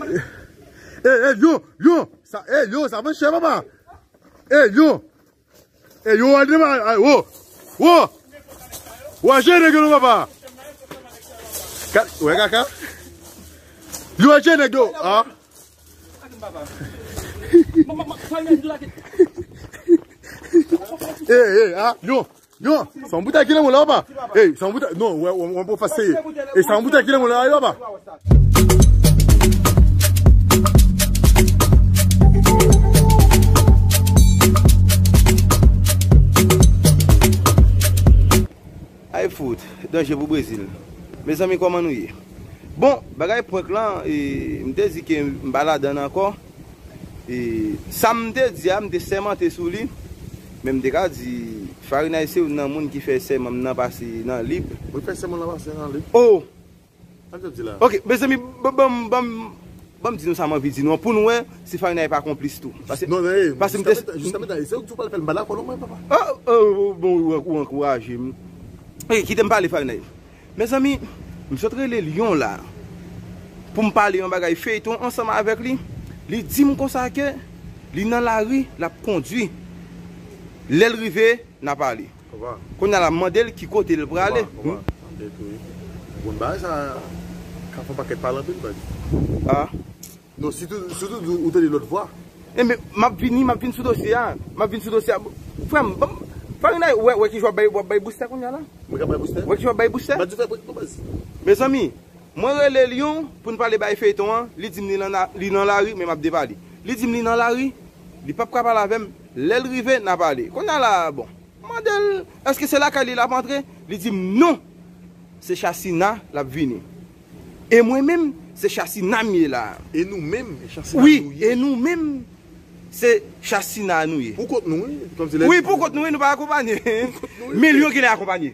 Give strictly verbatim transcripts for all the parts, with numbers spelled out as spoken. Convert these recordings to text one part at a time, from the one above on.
Ey, ey, yo, yo, sa, ey, yo, sa vann chè, papa. Ey, yo. Ey, yo, al devan, ay, wo, wo. Wo, aje nèg yo, non, papa. Ka, wè, kaka. Yo, aje nèg yo, ah. Ey, ey, ah, yo. Non, se yon boutèy ki nan men w la, papa. Ey, se yon boutèy. Non, wè, wè, wè, pou fè seye. Ey, se yon boutèy ki nan men w la, papa. Ay fout, danje pou Brezil. Mezanmi, kòman nou ye? Bon, bagay prank lan, e, m te di ke m pa ladann ankò. E, sa m te di a, m te sèmante sou li, men m te ka di, Farinay se youn nan moun ki fè sèman m nan pase nan lib. Mwen fè sèman nan pase nan lib. Oh! Sa m te di la? Ok, mezanmi, ban, ban, ban, ban m di nou sa m anvi di nou an, pou nou wè si Farinay pa konplis tou. Paske, non, men, paske m te jiskametan, jiskametan, se ou ki di w pral fè l, m pa dakò non, mwen, papa. Oh, oh, bon, ou, ou ankouraje m. E, kite m pale, Farinay. Mezanmi, m sot rele Lyon la pou m pale yon bagay feyton ansanm avèk li. Li di m konsa ke li nan lari, l ap kondwi. Lè l rive, n a pale. Papa. Kounye a la, m mande l ki kote l prale. Papa, papa, tande tou, wi. Bon, bagay sa ka fè yon pakèt pale anpil, baz. Ah. Non, sitou, sitou ou tande lòt vwa. Enben, m ap vini, m ap vin sou dosye a. M ap vin sou dosye a. Frè m, ban m, Farinay, wè, wè ki jan w ap bay, w ap bay boustè kounye a la? Mwen ka bay boustè? Wè ki jan w ap bay boustè? Mwen di fè prank non, baz. Mezanmi, mwen rele Lyon pou n pale bay feyton an. Li di m li nan, li nan lari, men m ap depale. Li di m li nan lari, li p ap ka pale avè m. Lè l rive, n a pale. Kounye a la, bon. M mande l, èske se lakay li l ap antre? Li di m non. Se Chasina, l ap vini. E mwen menm, se Chasina m ye la. E nou menm, e Chasina nou ye. Wi, e nou menm, se Chasina nou ye. Pou kont nou, wi. Kòmsi lè... Wi, pou kont nou, wi, nou pa akonpanye. Pou kont nou, wi. Men Lyon genlè akonpanye.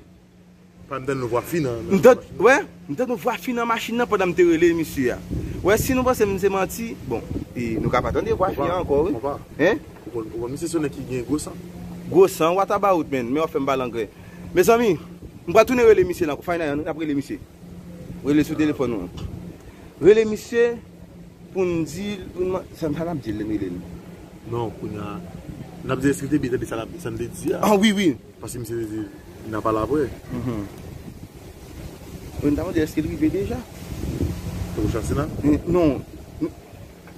Pa m tande yon vwa fi nan, nan machin nan. M tande, wè, m tande yon vwa fi nan machin nan pandan m te rele misye a. Wè, si nou panse m se manti, bon, e nou ka pa tande vwa fi a ankò, wi. Konpa, konpa. Hein? Ou konn, ou konn misye se yon nèg ki gen gwo san. Gwo san, what about, man? Men w ap fè m pale anglè. Mezanmi, m pral tounen rele misye la ankò. Farinay, ann, n ap rele misye. Rele sou telefòn ou an. Rele misye pou n di l, pou n man-, sa, sa n ap di l lè n rele l? Non, kounye a, n ap di èske l te byen tande sa n ap, sa n te di a. Ah, wi, wi. Paske misye te di, n a pale apre. Mhm. Wi, m ta mande èske l rive deja? Pou Chasina? Eh, non.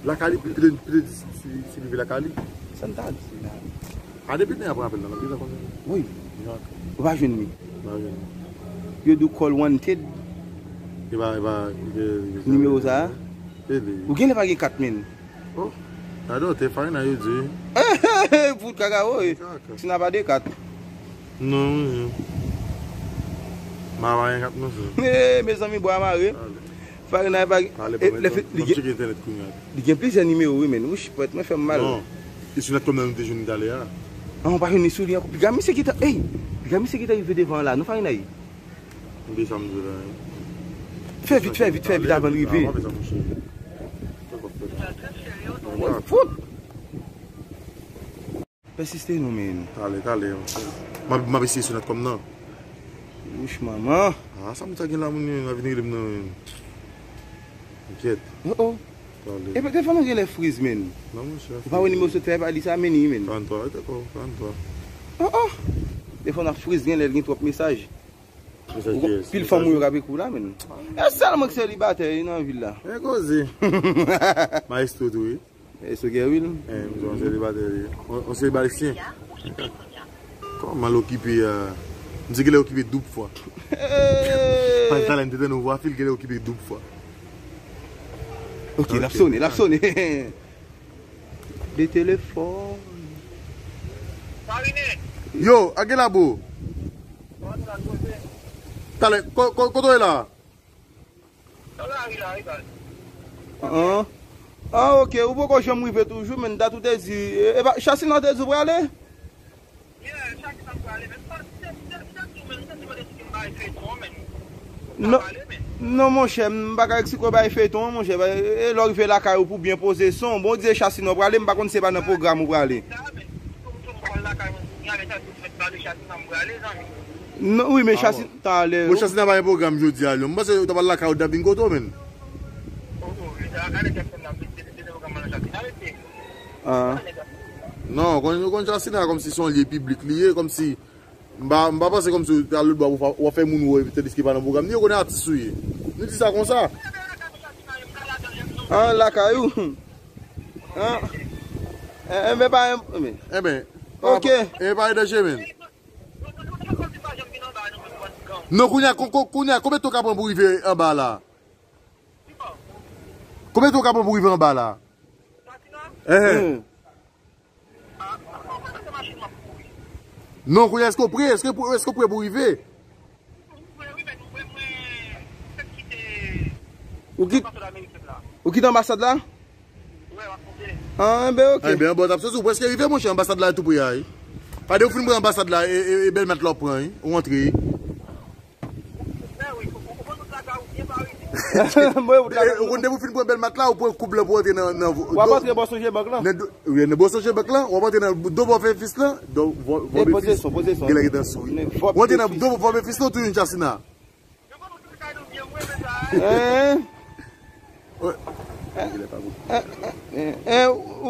Lakay li, petèt, petèt si, si, si li rive lakay li. Sa n ta di la? A, depi n ap rapèl la, l ap deja konnen. Wi. Ou pa jwenn li? M pa jwenn li. Yo di w call wanted. E pa, e pa, e, e, nimewo sa a? E li. Ou genlè pa gen kat, men. Oh, gade w, te fay nan yo di. Fout kaka, woy. Kaka. Si n a pa de kat. Non, wi. M pa pa gen kat non, frè. Eh, mezanmi, bwa mare. Ale. Farinay pa gen. Ale, eh, ban m, lè ban m, fi-, ban m li gen, tcheke entènèt kounye a. Li gen plizyè nimewo, wi, men. Wouch, pwèt mwen fè m mal. Non. E sou nèt kòm nan nou te jwenn li talè a. An, ou pa jwenn li sou li ankò. Piga misye ki ta, ey! Piga misye ki ta rive devan la, non, Farinay? M te sa m di la, wi. Fè vit, fè vit, fè vit avan l rive. Ale, ale, monchè. Fout! Pèsiste non, men. Talè, talè. M ap, m ap eseye sou nèt kòm nan. Wouch, manman. Ah, sa moun sa gen la, moun yo, la vin rele m nan, men. Enkyèt. Oh, oh. Talè. Epi telefòn nan genlè friz, men. Non, monchè. Ou pa wè nimewo sot fè pa li sa, men li, men. Karanntwa, dakò, karanntwa. Oh, oh. Telefòn nan friz, genlè l gen twòp mesaj. Mesaj kiyès? Pil fanm ou yo k ap ekri w la, men. E sèlman k selibatè, wi, nan vil la. E koze. Maestro tou, wi. E so Gervil? Eh, m di w, yon selibatè li ye. Yon, yon selibatè syen. Kòman l okipe a? M di genlè okipe doub fwa. Paske talè m te tande yon vwa fi l genlè okipe doub fwa. Ok, l ap sonnen, l ap sonnen. De telefòn. Yo, a gen labo. Talè, ko-, ko-, kote w ye la? An. Ah, ok, ou poko janm rive toujou, men dat ou te di, e, e pa, Chasina te di w prale? Non, non, monchè, m pa ka eksplike w bay feyton an, monchè. E, e lè w rive lakay ou pou byen poze son, bon, w di e Chasina w prale, m pa konn si se pa nan pwogram ou prale. Non, wi, men Chasina, talè. Bon, Chasina pa gen pwogram jodi a, non. M panse yo ta pral lakay ou, t ap vin kote w, menn. Ah. Non, konn, konn Jasina kòmsi se yon lye piblik li ye, kòmsi m pa, m pa panse kòmsi w al lòtbò w ap fè moun wè, tandiske pa nan pwogram li, yo konnen atis ou ye. Nou di sa konsa. Ah, lakay ou. Ah. Eh, eh, men pa, men. Enben, ok. E pa danje, men. Non, kounye a, ko-, ko-, kounye a, konbyen tan w ka pran pou rive anba la? Konbyen tan w ka pran pou rive anba la? Enhen. Hmm. Non, kounye a, èske w pre? Èske, èske w pre pou rive? Ou kit-, ou kite anbasad la? Ah, enben, ok. Enben, bon, t ap soti, ou prèske rive, monchè, anbasad la tou pre a, wi. Fade ou fin pran anbasad la, e, e, e bèl mat la w pran, wi. Ou antre, wi. Mwen, ou konn depi ou fin pran bèl mat la, ou pran koub la pou antre nan, nan, w ap antre bò Sogebank lan. Nan do, wi, nan bò Sogebank lan, w ap antre nan do bò Memphis lan, do bò, bò Memphis. Poze son, poze son. Genlè ki tan sou, wi. Ou antre nan do bò Memphis lan, ou tounen Jasina. Hein? Ou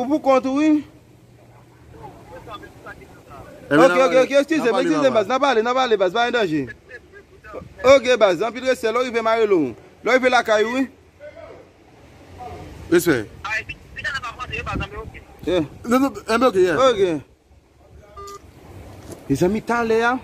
pou kont ou, wi. Ok, ok, ok, eskize m, eskize m, baz. N ap pale, n ap pale, baz, pa gen danje. Ok, baz, anpil respè, lè w rive m a rele w. Lè w rive lakay ou, wi. Respè. Yeah. Non, non, enben, ok, yeah. Ok. Mezanmi, talè a,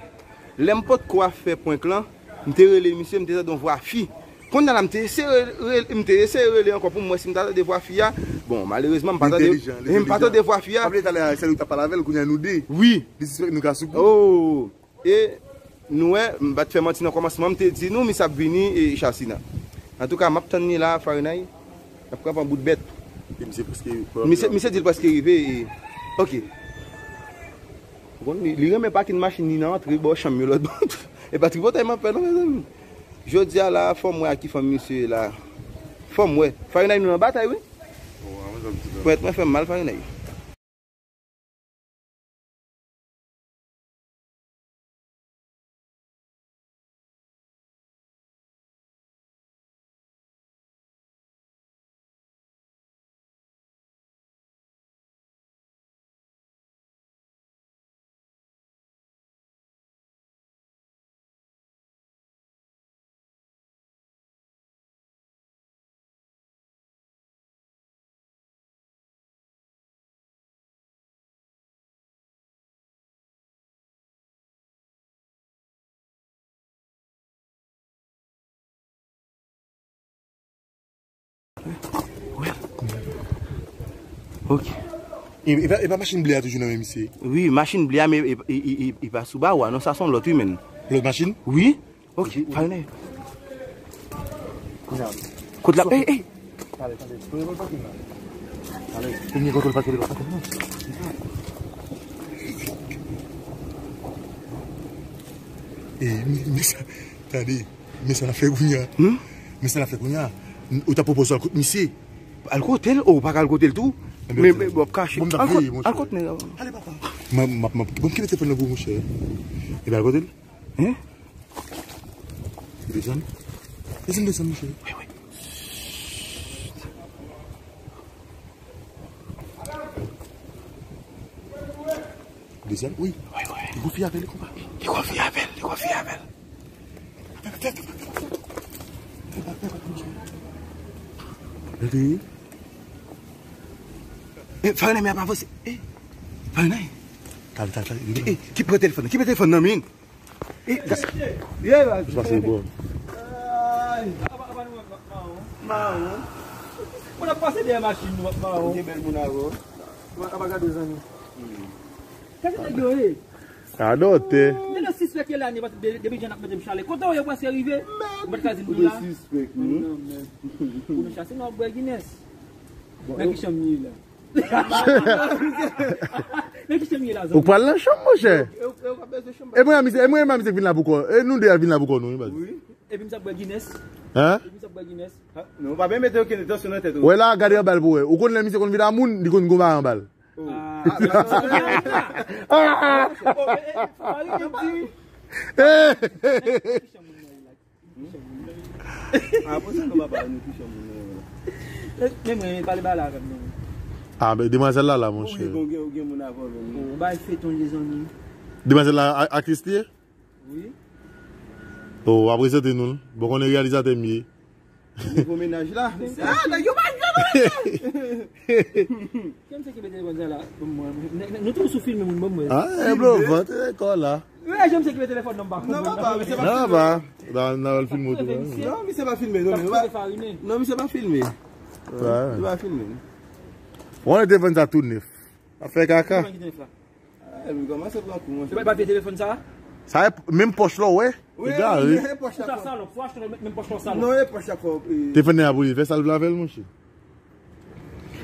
lè m potko ap fè prank lan, m te rele misye, m te tande yon vwa fi. Kounye a la, m te eseye rele, m te eseye rele ankò pou m wè si m ta tande vwa fi a. Bon, malerezman, m pa tande, m pa tande vwa fi a. Talè a, se li w t ap pale avè l, kounye a nou de. Wi. Li sispèk nou ka sou kou. Oh. E nou wè, m pa t fè manti nan kòmansman, m te di nou misye ap vini e Jasina. Antouka, m ap tann li la, Farinay. N ap pran bout bèt. E misye prèske, misye, misye di l prèske rive. E, ok. Ou konn, li, li renmen pakin machin li nan antre bò chanm yo lòt bò. E pa tripotay m ap fè non, mezanmi. Jodi a la, fò m wè ak ki fanm misye ye la. Fò m wè. Farinay, nou nan batay, wi. Pwèt mwen fè m mal, Farinay. Ok. E, e pa, e pa machin ble a toujou nan men misye? Wi, machin ble a, men e, e, e, e, e pa sou bawo a, non, sa se yon lòt, wi, menn. Lòt machin? Wi. Ok, Farinay. Kot la? Ey, ey! Tande, tande. Premye kontwòl pa tele, pa tele, non. E, men sa, tande, men sa n ap fè kounye a. Hmm? Men sa n ap fè kounye a. Ou ta pwopoze al kot misye. Al kote l? O, ou pa ka al kote l tou? Men, men, w ap kache. Al kot, al kot nèg la. Ale, papa. M ap, m ap, m ap, bon, kite telefòn nan pou ou, monchè. Epi al kote l. Hein? Desann. Desann, desann, monchè. Wi, wi. Desann, wi. Wi, wi. Li konfye avè l, konpa. Li konfye avè l, li konfye avè l. Gade. Eh, Farinay, men ap avanse. Eh, Farinay. Talè, talè, talè. Eh, eh, ki pran telefòn nan? Ki pran telefòn nan, men? Eh, ga-, ye, baz. Pase bon. Ay, apa, apa nou ap mawon? Mawon. Mwen ap pase dèyè machin nou ap mawon. Gen bèl moun avè w. Apa gade zanmi. Gade nèg yo, eh. Adòtè. Men nan sispèk yo la, de-, depi jan ap mete m chale. Kote w ye prèske rive? Mwen pa t ka di nou la. Sispèk, non? Pou nou chase, nou ap bwè Guinness. Men ki chanm li ye la? Men ki chanm li ye la, zanmi? Ou pral nan chanm, monchè. E mwen, misye, e mwen, misye vin la pou kò. E nou de a vin la pou kò nou, wi, baz. Wi. Epi m sa bwè Guinness. Hein? Epi m sa bwè Guinness. Ha? Non, ou pa byen mete okenn entansyon nan tèt ou. Wè la, gade anba l pou wè. Ou konn lè misye konn vin a moun, li konn gon bagay anba l. Oh. Ah, ah, ah, ah. Ah, pou sa nou pa pale nou ki chanm moun nan yo la. Men mwen, pale ba la avè m non. Ah, men demwazèl la la, monchè. Ou gen, ou gen moun avè w menm. Ou bay feton, mezanmi. Demwazèl la, a- aktris li ye? Wi. Oh, w ap prezante nou l. Bon, konnen reyalizatè m ye. Nouvo mennaj la. Ah, nèg yo pa jwe non. Kèm se ki mete telefòn sa la? Bon, mwen, mwen, nou tou sou filme moun, bon, mwen. Ah, e blo, vante kò la. Wi, kèm se ki mete telefòn nan ba. Non, papa, misye pa Non, filme. Ba. Nan, nan, l filme w tou, Misye. Non, misye pa filme, non, Tap misye pa, tire farine. Non, misye pa filme. Ouais. Misye pa filme. Ou wè telefòn sa tou nèf. Ap fè kaka. Telefòn ki te nèf la? Ah, li kòmanse pran kou, monchè. Ou pa, pa vye telefòn sa? Sa e menm pòch la, w wè? Wi, e gare. Menm pòch la. Sa salòp, fò achte menm pòch la salòp. Non, e pòch la fò. Telefòn nan ap boule, fè sa l vle avè l, monchè.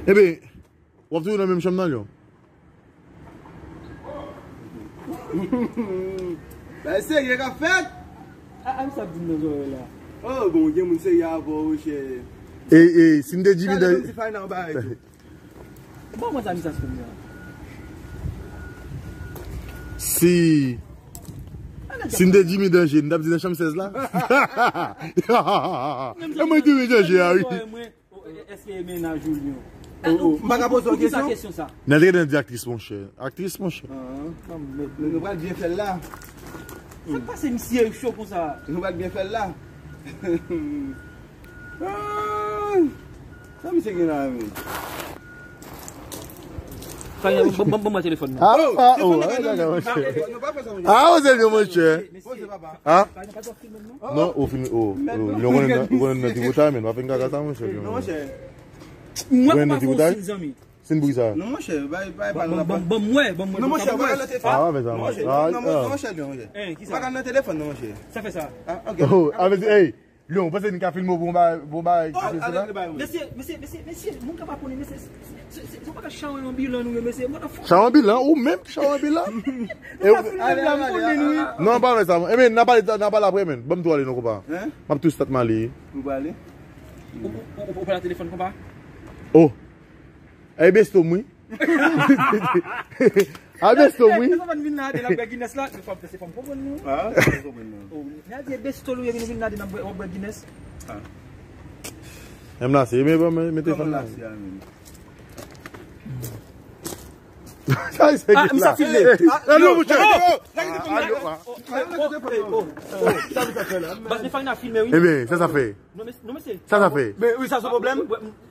Ebyen, w ap toujou nan menm chanm nan, Lyon? Bagay serye k ap fèt. Ah, ah, sa ap di m nan zòrèy la. Oh, bon, gen moun serye avè w, chè. E, e, si m te Jimmy Gade dan kòmsi fay nan bagay tou. Bon, mwen sa misas pou mwen. Si, si m te Jimmy Danger, m t ap di nan chanm sèz la. E mwen Jimmy Danger a, wi. Èske e mennaj ou li? M pa ka poze yon kesyon? Nan te nan di aktris, monchè. Aktris, monchè. Nou pral byen fè l la. Sa k pase misye cho konsa? Nou pral byen fè l la. Ah, sa misye gen la menm? Fanya, ban ban ban mwen telefòn nan. Ah, oh, ah, oh, ah, dakò, monchè. Ah, ou se byen, monchè. Poze, papa. Ah? Non, ou fini, oh, oh, yo konnen nan, yo konnen nan tripotay, men pa fè kaka sa, monchè. Non, monchè. Mwen pa fè yon sin, zanmi. Sin pou ki sa? Non, monchè, bay, bay, bay, ban, ban, ban mwen, ban mwen. Non, monchè, pa nan telefòn. Ah, pa fè sa, monchè. Non, monchè, non, monchè. Hein, ki sa? Pa nan telefòn, non, monchè. Sa fè sa. Ah, ok. Oh, a vle di, hey, Lyon, ou panse n ka filme w pou yon bagay, pou yon bagay, oh, ki se la? Mesye, mesye, mesye, mesye, moun ka pa konnen, mesye, se, se, se, se pa ka chawen anbilan nou ye, mesye, motherfucker. Chawen anbilan, ou menm ki chawen anbilan. E ou filme m la, m konnen nou ye. Non, pa fè sa. E men, n a pale, n a pale apre, men. Ban m tou ale non, konpa. Hein? M ap tou stat m ale. Ou prale? Ou, ou, ou, ou pale nan telefòn, konpa? Oh. Ay, besto m, wi. A besto m, wi. Sa fè n vin la, de la bwè Guinness la, se fòm, se fòm konprann nou. Ah, se fòm konprann nou. Oh, n a di besto l ou ye, vin, vin la, de la bwè, w ap bwè Guinness. Ah. M la, se, men, bon, men, men telefòn la. Sa, se Ah, misye filme. Ah, non, monchè. Oh, oh, oh, oh, oh, oh. Baz, men Fina filme, wi. Ebyen, sa, sa fè. Non, men, non, men se Sa, sa fè. Men wi, sa se pwoblèm.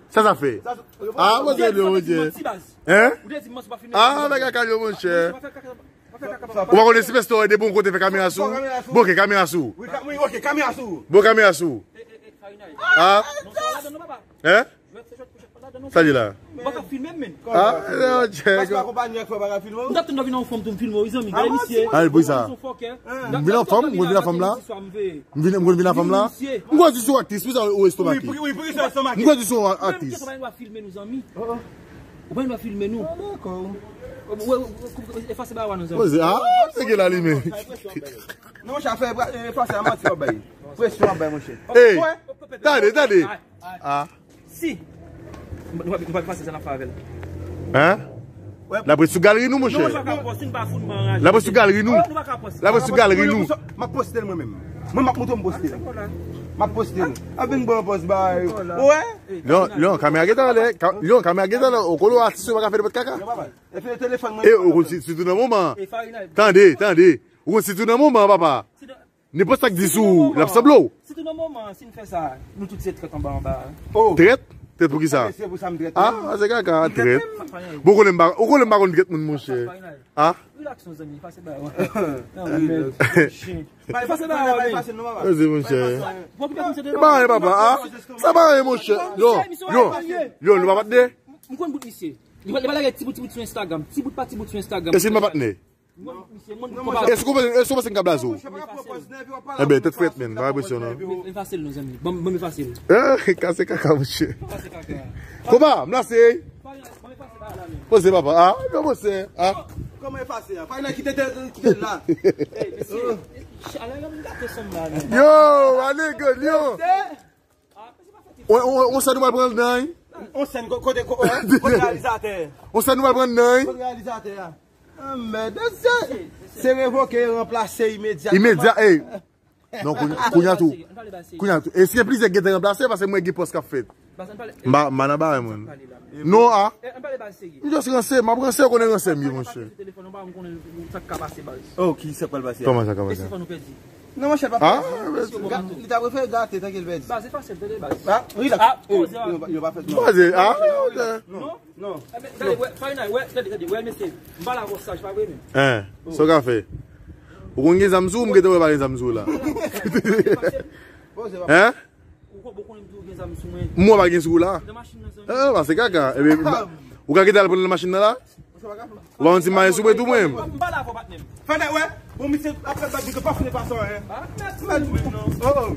Sa, sa fè. Sa se Ah, mwen te di, mwen te di, mwen ti baz. Hein? Ou te di, mwen se pa filme. Ah, bagay kalyo, monchè. Pa fè kaka, pa fè kaka, papa. Ou pa konnen si pastè de bon kote fè kamera sou? Bon, ok, kamera sou. Wi, ka- wi, ok, kamera sou. Bon, kamera sou. Eh, eh, eh, Farinay. Ah. Non, sa la donn nou, papa. Hein? Mwen se jòt pou jòt pa la donn nou. Sa li la. Ou pa ka filme m, men. Ah, non, Djègo. Paske akonpanye ak fè pa ka filme w. M t ap tann w vin an fòm tou m filme w, zanmi. Gade misye. Ah, pou sa. M vin an fòm, mwen vin an fòm la. M vin, mwen vin an fòm la. M kwè se yon aktris, pou sa ou estomake. Wi, pou, wi, pou sa estomake. M kwè se yon aktris. Ou pa gen dwa filme nou, zanmi. Oh, oh. Ou pa gen dwa filme nou. Ah, dakò. Ou, ou, ou, ou, efase ba wa nou, zanmi. Poze, ah, se gen la li menm. Non, monchè, fè, efase a manti w ap bay. Presyon w ap bay, monchè. Hey, tande, tande. Ah. Si. Nou pa, nou pa pase sa n ap fè avè l. Hein? L ap ret sou galeri nou, monchè. L ap ret sou galeri nou. L ap ret sou galeri nou. M ap poste l mwen menm. Mwen, m ap montre w m poste l. M ap poste l. Ap vin pran pòz bay. Ou wè? Leon, Leon, kamera gentan anlè. Ka- Leon, kamera gentan anlè. Ou konnen atis yo pa ka fè nenpòt kaka. E fè telefòn mwen. E ou konn si- sitou nan moman. Tande, tande. Ou konn sitou nan moman, papa. Nenpòt sa k di sou ou, l ap sanble w. Sitou nan moman, si n fè sa, nou tout se trèt anba anba. Oh. Trèt? Trèt pou ki sa? Mesye, pou sa m trèt. Ah, se kaka, trèt. Ou konnen m pa, ou konnen m pa konn trèt moun, monchè. Ah? Relax, non, zanmi, efase ba wa. Non, men, chen. Efase ba wa, men. Efase, monchè. E pa anyen, papa, ah? Sa pa anyen, monchè. Yo, yo, yo, nou pa patnè? M konn bout misye. Li pa, li pa lage ti bout, ti bout sou Instagram. Ti bout pa ti bout sou Instagram. Èske n pa patnè? Èske w panse, èske w panse m ka blaze w? Enben, tèt frèt, men, pa enpresyon, non. Efase l, non, zanmi. Ban m, ban m efase l. Eh, kase kaka, monchè. Konpa, m lase. Poze, papa. Ah, non, monchè. Ah. Kòman efase a? Fay nan kite, kite la. Yo, ale gòl, yo. On, on, on sèn nou pral pran nan, wi. On sèn ko- kote ko- eh, kote reyalizatè? On sèn nou pral pran nan, wi. Kote reyalizatè a? Ah, mèd, se, se revoke, ranplase imedyatman. Imedya, ey. Non, kounye- kounye a tou. Kounye a tou. E si gen plizyè ki gentan ranplase, paske mwen gen pòs k ap fèt. M pa, m pa nan bagay, moun. Non, a. M just ranse, m ap ranse, ou konnen ranse m ye, monchè. Oh, ki sa k pral pase a? Kòman sa ka pase? Non, monchè, pa fè sa. Li ta prefere gate tanke l pèdi. Baz, e fasil, tande, baz. Ah, rilaks. Yo pa fè non. Baz, ah, non. Non. Gade, wè, Farina, wè, gade, gade, wè, mesye. M pale avè w saj, pa vre, men. Hein, sa w ka fè? Ou konn gen zam sou ou, m gentan wè pa gen zam sou ou la. Hein? Ou konn, ou konn m toujou gen zam sou mwen. Mwen pa gen sou ou la. Nan machin nan, zanmi. Ah, ba se kaka. Ebyen, ou ka kite al pran nan machin nan la? Ou pa konn si mayen sou mwen tou mwen. M pale avè w, patnè m. Fè nèg wè. Bon, misye ap fè bag li pa founen pa sa, hein. Mèt ou menm non. Oh, oh.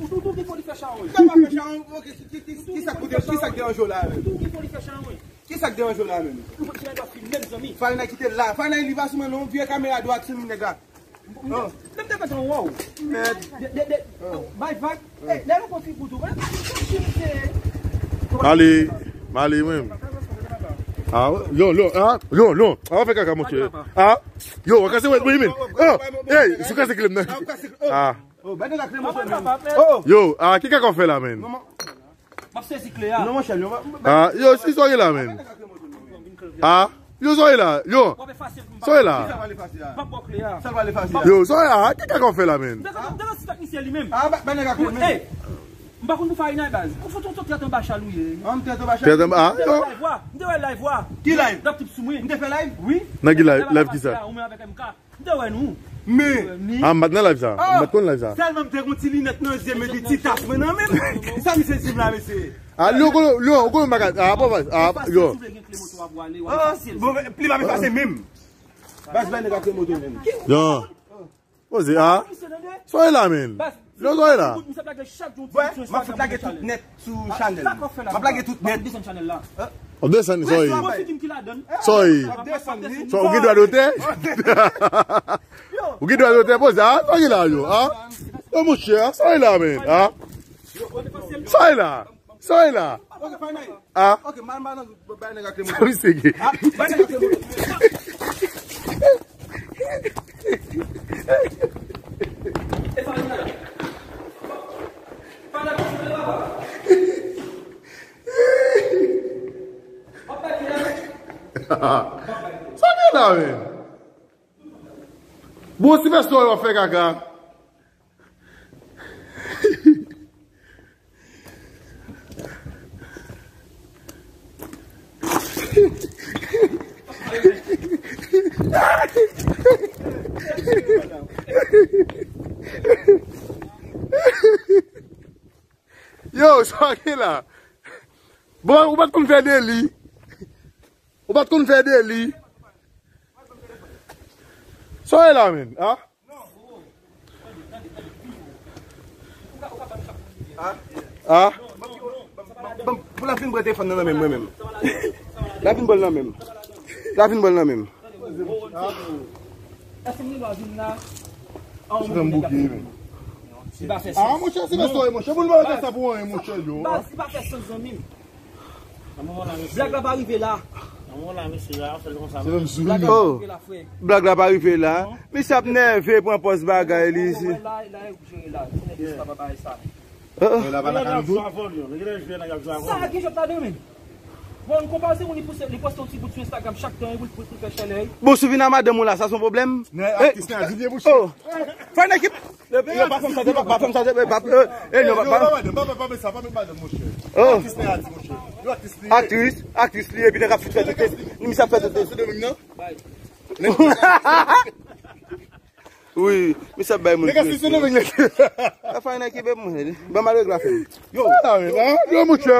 Ou tou ki fò li fè chawon. Sa pa fè chawon, ok, ki, ki, ki, ki sa k pou de-, ki sa k deranje w la, menm? Ou tou ki fò li fè chawon. Ki sa k deranje w la, menm? Ou fò ti nèg la fin menm, zanmi. Fè nèg kite la. Fè nèg li pa sou mwen non, vye kamera dwat sou nèg la. Oh. Menm te kontan wè w. Mèt. De, de, de, oh, bay vag. Eh, lè nou konn figou tou, wè. Ale, m ale, mwen. Ah, yo, yo, ah, yo, yo. Ah, w ap fè kaka, monchè. Ah, yo, w kase wè, wi, men. Ah, hey, sou kase kle m nan. Ah. Oh, bay nèg la kle moto, men. Oh. Yo, ah, ki kaka w fè la, men? M ap sezi kle a. Non, monchè, yo, ah, yo, si sa w ye la, men. Ah, yo, sa w ye la, yo. Sa w ye la. Yo, sa w ye la, ki kaka w fè la, men? Ah, bay nèg la kle, men. M pa konn pou Farina, baz. Ou fout yon tèt anba chal ou ye. Ah, m tèt anba chal. Tèt anba, ah, yo. M te wè live wa. Ki live? Dap tip sou mwen. M te fè live? Wi. Nan ki live? Live ki sa? Ou menm avèk M K. M te wè nou. Men. Ah, m pa t nan live sa. M pa t konn live sa. Sèlman m te gon ti linèt nan zye m epi ti tas mwen nan men m. Sa misye di m la, mesye? Ah, yo, yo, yo, yo, makat. Ah, pa, ah, yo. Fasil, si w vle gen kle moto a pou ale, w ale fasil. Bon, pli m ap efase menm. Baz, bay nèg la kle moto menm. Yo. Poze, ah. Sa w ye la, men? Yo, sa w ye la. Wè, m ap fout lage tout nèt sou chanèl. M ap lage tout nèt. W ap desann, sa w ye. Sa w ye. Ou gen dwa dotè? Ou gen dwa dotè, poze, ah, sa w ye la, yo, ah. Yo, monchè, sa w ye la, men, ah. Sa w ye la. Sa w ye la. Ah. Sa misye gen? Sa gen la, men? Bon, si pèsonn w ap fè kaka. Yo, sa gen la. Bon, ou pa t konn fè deli. Ou pa t konn fè deli. Sa w ye la, men, ah? Ah? Bon, pou la fin pran telefòn nan nan men mwen menm. La fin pran nan men m. La fin pran nan men m. Èske m gen dwa vin la? Ah, monchè, se pa sa, monchè. Moun pa fè sa pou anyen, monchè, yo. Baz, li pa fè sans, zanmi m. Blag la pa rive la. Blag la pa rive la, frè. Misye ap nève, pran pòz bagay li. Sa a gen jòt ladan, men. Bon, n konpase moun, li poste, li poste yon ti bout sou Instagram chak tan, pou, pou, pou fè chalè. Bon, si w vin a madanm ou la, sa se yon pwoblèm? Nè, atis nè, di byen bouch. Oh. Fè yon ekip. Yo, pa fè m sa, pa, pa fè m sa, pa, pa, eh, eh, non, pa, pa, pa, pa, pa, pa, pa, pa, pa, pa, pa, pa, monchè. Oh. Atis nè, atis, monchè. Yo, atis li ye. Aktris, aktris li, epi nèg ap fè tout tèt. Misye ap fè tout tèt. Wi, misye ap bay moun. Nèg ap fè tout tèt, nèg. Sa fè yon ekip, mwen. Ban m al regle afè m. Yo. Ala, men, ah, yo, monchè.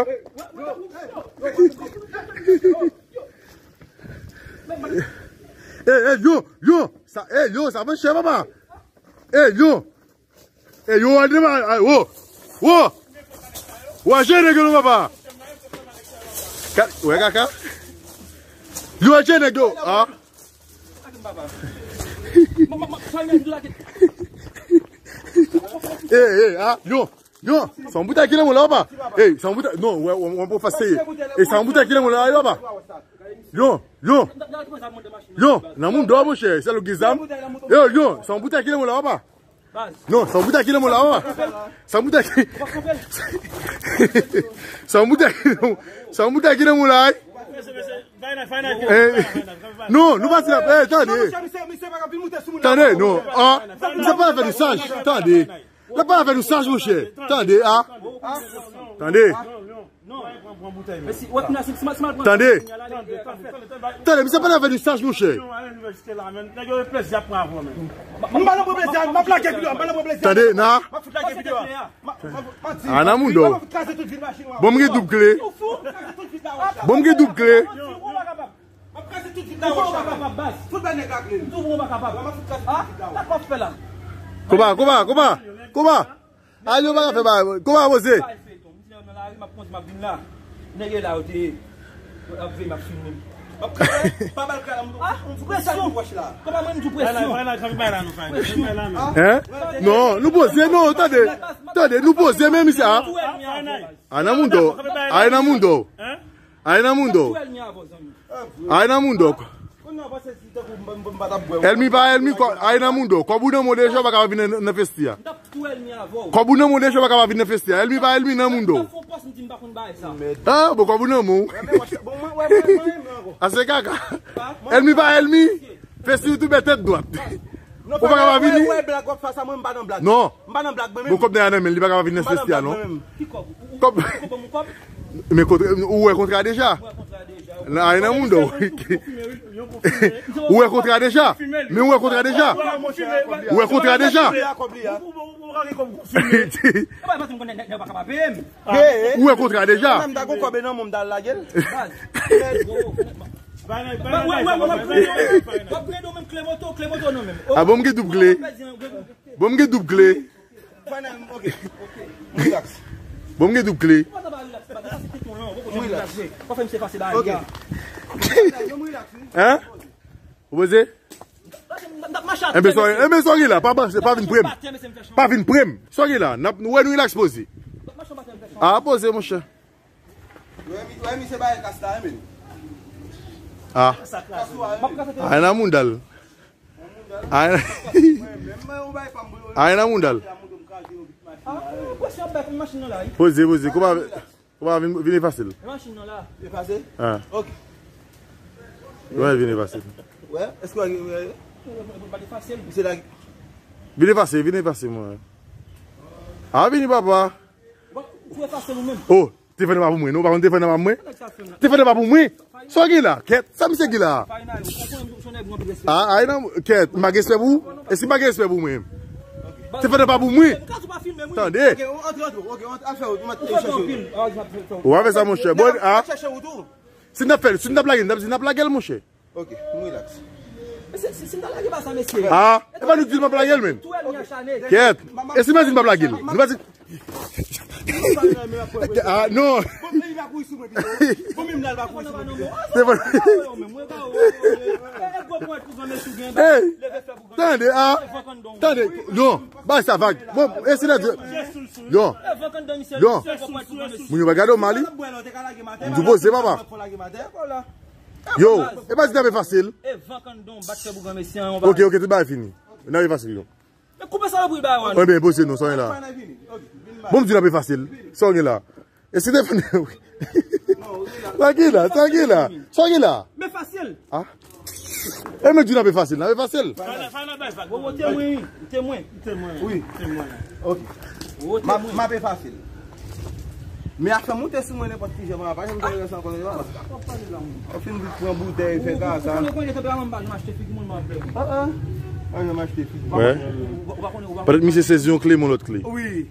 Eh, eh, yo, yo. Sa, eh, yo, sa fè chè, papa. Eh, yo. Ey, yo, al devan, ay, wo, wo. Wa jene gen nou, papa. Ka, wè, kaka. Yo, al jene gen nou, ah. Ey, ey, ah, yo, yo. Se yon boutèy ki nan men w la, papa. Ey, se yon boutèy, non, wè, wè, wè, pou fase. Ey, se yon boutèy ki nan men w la, papa. Yo, yo. Yo, nan moun dò, monchè, se lou ki zam. Yo, yo, se yon boutèy ki nan men w la, papa. Non, se yon boutèy ki nan men w la, wi. Se yon boutèy ki, se yon boutèy ki nan, se yon boutèy ki nan men w la, wi. Eh, non, nou pa di la, eh, tande. Tande, non. Ah, misye pa fè nou saj, tande. L ap pale avè nou saj, monchè. Tande, ah. Tande. Tande, misye pale avè nou saj, monchè. M pa nan pran plezi, m ap lage videyo, m pa nan pran plezi. Tande, na. M ap fout lage videyo. Ah, nan moun dò. Bon, m gen doub kle. Bon, m gen doub kle. M ap kraze tout vit la, monchè. Fout bay nèg la kle. M tou bon pa kapab. M ap fout kraze tout vit la. Sa k w ap fè la? Koba, koba, koba, koba. A, yo pa ka fè bagay. Koba, poze. Nèg yo la, yo te ap veye, m ap filme. M ap kraze, pa ba l kle la, m tou presyon. Koba, mwen m tou presyon. Hein? Non, nou poze, non, tande. Tande, nou poze, men misye a. A, nan moun dò. A, nan moun dò. Ay nan moun dò. Ay nan moun dò. Èlmi pa èlmi, kò, ay nan moun dò. Kòb ou nan men w deja, ou pa kapab vin nan, nan festi a. Kòb ou nan men w deja, ou pa kapab vin nan festi a. Èlmi pa èlmi, nan moun dò. Ah, bon, kòb ou nan men w. A se kaka. Èlmi pa èlmi. Festi youtubè tèt dwat. Ou pa kapab vini. Non. M pa nan blag, mwen menm. Bon, kòb nan men l, li pa kapab vin nan festi a, non. Kòb. Men kontra, ou wè kontra deja? Nan, ay nan moun dò. Ou wè kontra deja? Men ou wè kontra deja? Ou wè kontra deja? Ou wè kontra deja? A, bon, m gen doub kle. Bon, m gen doub kle. Bon, m gen doub kle. Hein? Ou poze? Enben, sa w gen la, pa panse, pa vin pre m. Pa vin pre m. Sa w gen la, n ap, nou wè nou relax, poze. A, poze, monchè. A. A, nan moun dal. A, a, nan moun dal. Poze, poze. Kòman, kòman, vin, vin efase l. Ah. Vin efase l. Vin efase, vin efase, mwen. A, vini, papa. Oh, telefòn nan pa pou mwen, non, ou pa konn telefòn nan pa pou mwen? Telefòn nan pa pou mwen. Sa w gen la, kèt, sa misye gen la? A, ay nan, kèt, m pa gen respè pou ou? E si m pa gen respè pou mwen? Telefòn nan pa pou mwen. Tande. Ou pa fè sa, monchè. Bon, a. Si n ap fè l, si n ap lage l, n ap di n ap lage l, monchè. Ok, m relax. Mesye, si, si m ta lage pa sa, mesye. Ah, e pa nou di l m ap lage l, menm. Kèt. E si m di n p ap lage l? Nou pa di. Ah, non. Bon, men li pa kouri sou mwen, pito. Bon, men m la, li pa kouri sou mwen, pito. Se bon. Hey, tande, ah. Tande, non. Bay sa vag. Bon, e si n di. Non. Non. Moun yo pa gade w mal, wi. M di w poze, papa. Yo, e pa di n ap efase l. Ok, ok, tout bagay fini. N ap efase l, yo. Ebyen, poze non, sa w gen la. Bon, m di n ap efase l. Sa w gen la. E si te fè. Sa w gen la, sa w gen la. Sa w gen la. Ah. E men di n ap efase l, n ap efase l. Bon, bon, temwen, temwen. Wi. Ok. M ap, m ap efase l. Men afè moute sou mwen nenpòt ki jan, mwen pa janm te wè sa ankò, non. Ou fin vin pran boutèy, fè kaka. Ah, ah. Pa janm achte figi. Petèt misye sezi yon kle, men lòt kle. Wi.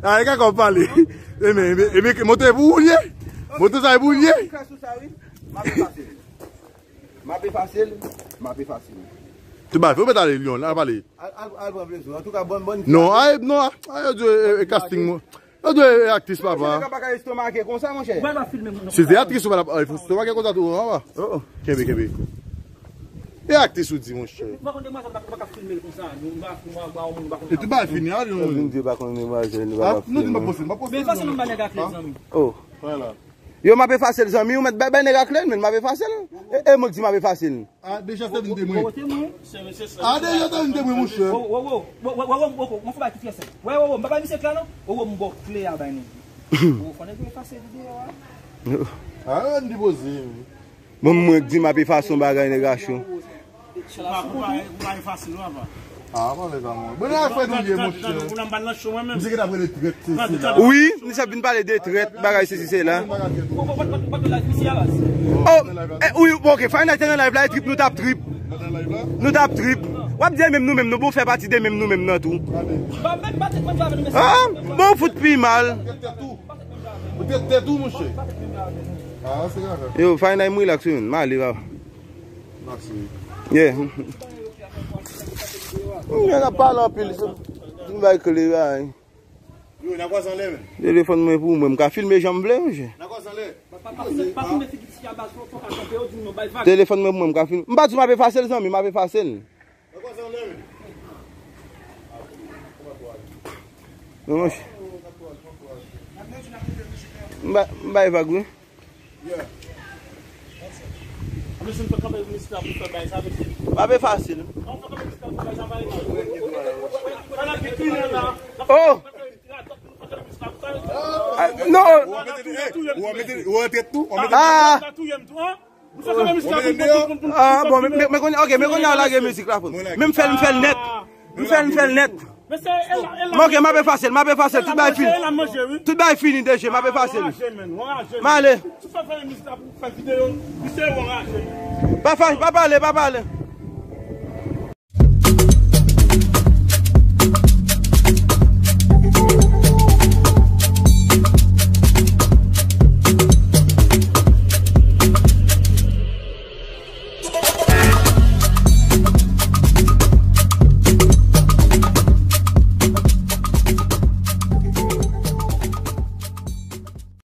Ah, e kaka w pale. E men, e men, e men, moto e pou ou l ye? Moto sa e pou ou l ye? M ap efase l. M ap efase l, m ap efase l. Tout bagay, ou mèt ale, Lyon, al pale. Al, al, al pran plezi w. Antouka, bòn, bòn. Non, ay, non, ay, yo di, e, e, casting, mwen. Yo di, e, aktris, papa. Monchè, nèg la pa ka estomake konsa, monchè. Si se aktris, ou pa t ap, ay, fò estomake konsa tou, papa. Oh, oh. Kenbe, kenbe. E aktris ou di, monchè. Ou pa konn demwazèl, ou pa ka filme konsa. E tout bagay fini, a, nou. Vin di pa konn demwazèl, nou pa ka filme. Ah, nou di m pa poste, m pa poste. Men pase nou ba nèg aktris, zanmi. Oh. Vwala. Yo, m ap efase l, zanmi, ou mèt bay, bay nèg a kle l, men m ap efase l. E, e mwen k di m ap efase l. A, deja se vin temwen. Wowo, temwen. A, deja se vin temwen, monchè. Wowo, wowo, wowo, wowo, wowo, mwen fè bagay ki trè senp. Wè, wowo, m pa bay misye kle a, non. Wowo, m ba w kle a, bay nèg. Wowo, fò nèg yo efase videyo a. A, ann depoze, wi. Bon, mwen k di m ap efase yon bagay, nèg a cho. Ou pa, ou pa, ou pa efase l, papa. Ah, pa vle sa, mwen. Bon, nan afè nou ye, monchè. Misye ki t ap rele trèt, se, se la. Wi, misye ap vin pale de trèt, bagay sesi, se la. Oh, eh, wi, bon, ok, Fine Night te nan live la, e trip nou t ap trip. Nou t ap trip. W ap di e menm nou menm, nou bon fè pati de menm nou menm nan tou. Ah, bon, fout pi mal. Ou te tèt ou, monchè. Ah, se grave. Yo, Fine Night, m relax, wi, m ale, papa. Max, wi. Yeah. Nèg ap pale anpil, se, di m bay kle, bay. Yo, n a kwaze anlè, men. Telefòn mwen pou mwen, m ka filme jan m vle, monchè. N a kwaze anlè. Pa, pa, pa filme, pa filme figi ti a baz, fò, fò ka kanpe, yo di m non, bay vag. Telefòn mwen pou mwen, m ka filme. M pa di w m ap efase l, zanmi, m ap efase l. N a kwaze anlè, men. Non, monchè. M bay, m bay vag, wi. Pa pe fasil. Oh! Ah, non! Ah! Ah, bon, men, men, men kounye, ok, men kounye a w lage mizik la pou m. Men m fè l, m fè l nèt. M fè l, m fè l nèt. Men ok, m ap efase l, m ap efase l. Tout bagay fini. Tout bagay fini deja, m ap efase l. M ale. Pa fa-, pa pale, pa pale.